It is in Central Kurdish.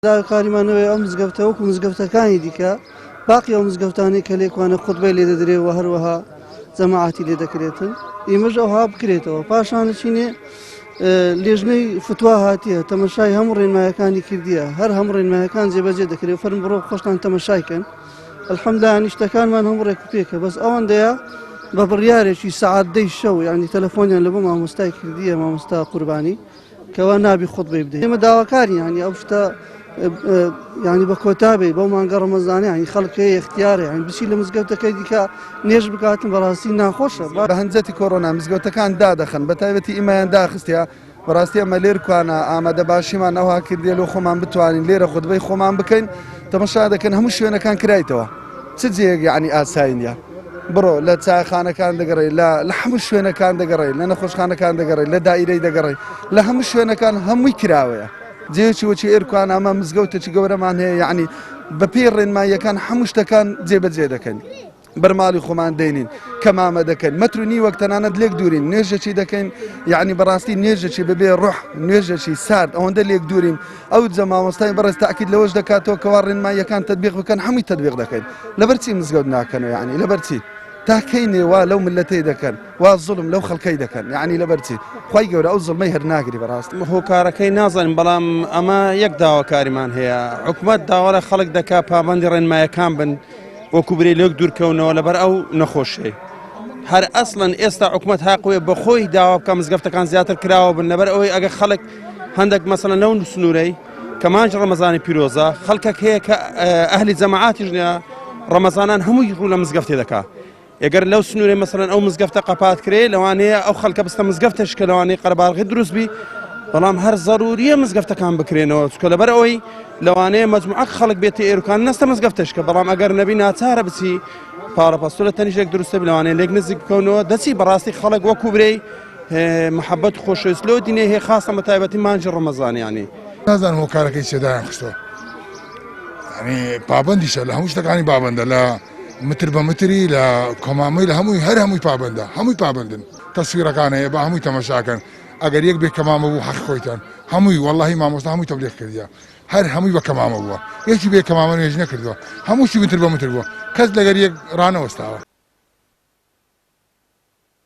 داواکاریمان ئەوەیە ئەو مزگەفتە وەکو مزگەفتەکانی دیکە باقی ئەو مزگەفتانەی کە لێکوانە خوتبەی لێ دەدرێ و هەروەها جەماعەتی لێ دەکرێتن ئیمەش ئەوها بکرێتەوە پاشان چینێ لێژنەی فتوا هاتیە تەمەشای هەموو ڕێنمایەکانی کردیە هەر هەموو ڕێنمایەکان جێبەجێ دەکرێت فەرم بڕۆ خۆشتان تەمەشای کەن الحمدلله نیشتەکانمان هەموو ڕێک و پێکە بەس ئەوەندەیە بە بڕیارێکی سەعات دەی شەو یعنی تەلەفۆنیان لە بۆ مامۆستای کردیە مامۆستا قوربانی کەوا نابی خوتبەی بدەی ئێمە داواکاری ینی ئەو شتە ینی بە کۆتا بێ بەو مانگە ڕەمەزانە ینی خەڵکەیە اختیارە ینی بچی لە مزگەوتەکەی دیکە نێژ بکاتن بەڕاستی ناخۆشە بە هەنجەتی کۆرۆنا مزگەوتەکان دادەخەن بە تایبەتی ئیمەیان داخستە بەڕاستی ئەمە لێرکوانە ئامادە باشیمان ئەوها کردیە لۆ خۆمان بتوانین لێرە خوتبەی خۆمان بکەین تەمەشا دەکەن هەموو شوێنەکان کرایتەوە چ جێیەک یعنی ئاسایی نیە بڕۆ لە چایخانەکان دەگەڕێ لە لە هەموو شوێنەکان دەگەڕێ لە نەخۆشخانەکان دەگەڕێ لە دایرەی دەگەڕێ لە هەموو شوێنەکان هەمووی کراوەیە جێیەکی وەکی ئێرکوان ئەمە مزگەوتێکی گەورەمان هەیە یعنی بەپێی ڕێنماییەکان هەموو شتەکان جێبەجێ دەکەن. بەر ماڵی خۆمان دێنین کەمامە دەکەن مەتر و نیوەک تەنانەت لێک دوورین نوێژەکی دەکەین یعنی بەڕاستی نوێژەکی بەبێ ڕۆح نوێژەکی سارد ئەوەندە لێک دوورین ئەو جە مامۆستای بەڕێز تاکید لەوەش دەکاتەوە کەوا ڕێنماییەکان تەتبیق بکەن هەمووی تەتبیق دەکەین لەبەر چی مزگەوت ناکەنەوە یعنی لەبەر چی تا کەی نێ وا لەو ملەتەی دەکەن وا زوڵم لەو خەڵکەی دەکەن یعنی لەبەر چی خوای گەورە ئەو زوڵمەی هەر ناگری بەڕاست. هۆکارەکەی نازانین بەڵام ئەمە یەک داواکاریمان هەیە حکومەت داوا لە خەڵک دەکا پابەندی ڕێنمایەکان بن وەکو برێ لێک دوورکەونەوە لەبەر ئەو نەخۆشیەی هەر ئەسڵەن ئێستا حکومەت هاقوێ بەخۆی داوا بکە مزگەفتەکان زیاتر کراوە بن لەبەر ئەوەی ئەگە خەڵک هەندێک مەسەلەن لەو سنوورەی کە مانج ڕەمەزانی پیرۆزە خەڵکەک هەیە کە ئەهلی جەماعاتیش نیە ڕەمەزانان هەمووی ڕوو لە مزگەفتێ دەکا ئەگەر لەو سنوورەی مەسەلەن ئەو مزگەفتە قەپات کرێ لەوانەیە ئەو خەڵکە بستە مزگەفتەش کە لەوانەیە قەرەباڵغی دروست بی بەڵام هەر زەروریە مزگەفتەکان بکرێنەوە چکە لەبەر ئەوەی لەوانەیە مەجموعە خەڵک بێتە ئێرکان نەستە مزگەفتەش کە بەڵام ئەگەر نەبی ناچارە بچی پاڵەپەستۆ لە تەنیشێک دروستە لەوانەیە لێک نزیک بکەونەوە دەچی بەڕاستی خەڵک وەکو برێی محەبەت خۆشەویست لۆ دینێ هەیە خاصە بە تایبەتی مانگی ڕەمەزانیانی. نازانم هۆکارەکەی چیە دایان خستوە یعنی پابەندیشە لە هەموو شتەکانی پابەندە لە متر بە متری لە کۆمامەی لە هەمووی هەر هەمووی پابەندە هەمووی پابەندن تەسویرەکان هەیە بە هەمووی تەمەشاکەن ئەگەر یەک بێ کەمامە بوو حەق خۆیتان هەمووی واللهی مامۆستا هەمووی تەبلیغ کردیە هەر هەمووی بە کەمامە بووە یەکی بێ کەمامە نوێژ نەکردووە هەمووشی متر بە متر بووە کەس لەگەر یەک ڕانەوەستاوە.